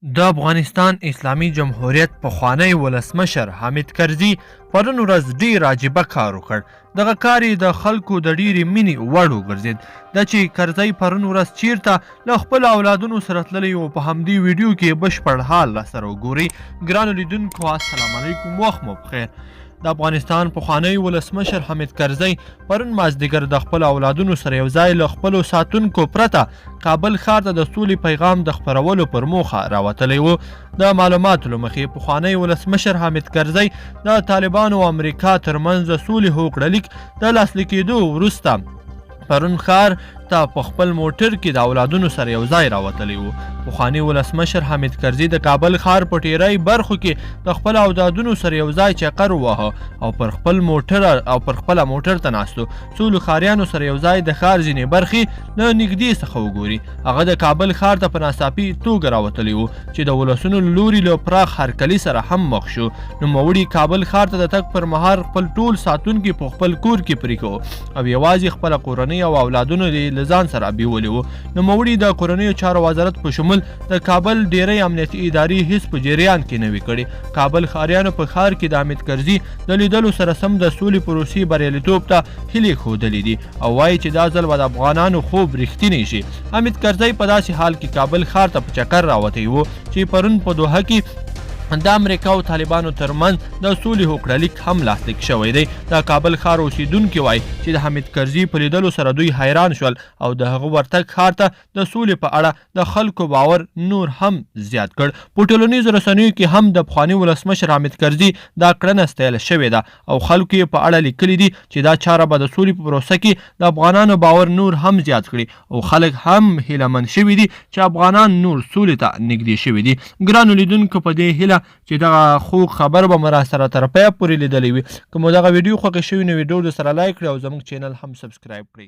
د افغانستان اسلامي جمهوریت پخوانی ولسمشر حامد کرزي پرون ورځ ډیر عجیبه کار وکړ. دغه کار یې د خلکو د ډیرې مینې وړ وګرځید. دا چې کرزی پرون ورځ چیرته له خپلو اولادونو سره تللی و، په همدې ویډیو کې بشپړ حال را سره وګورئ. ګرانو لیدونکو، السلام علیکم، وخت مو پخیر. د افغانستان پخوانی ولسمشر حامد کرزی پرون مازدیګر د خپلو اولادونو سره یو ځای له خپلو ساتونکو پرته کابل ښار ته د سولې پیغام د خپرولو پر موخه راوتلی و. د معلوماتو له مخې، پخوانی ولسمشر حامد کرزی د طالبانو او امریکا ترمنځ د سولې هوکړه لیک د لاسلیکېدو وروسته پرون ښار ته په خپل موټر کې د اولادونو سره یو ځای راوتلی و. پخوانی ولسمشر حامد کرزي د کابل ښار په ډیری برخو کې د خپل اولادونو سره یو ځای چکر وواهه او پر خپل موټر او پر خپله موټر ته ناست و، څو له ښاریانو سره یو ځای د ښار ځینې برخې له نږدې څخه وګوري. هغه د کابل ښار ته په ناڅاپي توګه راوتلی و چې د ولسونو له لوري له پراخ هرکلي سره هم مخ شو. نوموړي کابل ښار ته د تګ پر مهال خپل ټول ساتونکي په خپل کور کې پرېښو او یوازې خپله کورنۍ او اولادونه یې له ځان سره بیولي وو. نوموړي د کورنیو چارو وزارت په شمول د کابل ډیری امنیتي ادارې هیڅ په جریان کې نه وي کړي. کابل ښاریانو په ښار کې د حامد کرزي د لیدلو سره سم د سولې پروسې بریالیتوب ته هیلې ښودلې دي او وایي چې دا ځل به د افغانانو خوب رښتینی شي. حامد کرزی په داسې حال کې کابل ښار ته په چکر راوتی و چې پرون په دوحه کې د امریکا او طالبانو ترمنځ د سولې هوکړه لیک هم لاسلیک شوی دی. د کابل ښار اوسیدونکي وایي چې د حامد کرزي په لیدلو سره دوی حیران شول او د هغه ورتګ ښار ته د سولې په اړه د خلکو باور نور هم زیات کړ. په ټولنیزو رسنیو کې هم د پخواني ولسمشر حامد کرزي دا کړنه ستایل شوې ده او خلکو یې په اړه لیکلي دي چې دا چاره به د سولې په پروسه کې د افغانانو باور نور هم زیات کړي او خلک هم هیله من شوي دي چې افغانان نور سولې ته نږدې شوي دي. ګرانو لیدونکو، په دې هیله چې دغه خوږ خبر به مو راسره تر پایه پورې لیدلی وي. که مو دغه ویډیو خوښه شوي، نو ویډیو درسره لایک کړئ او زموږ چینل هم سبسکرایب کړئ.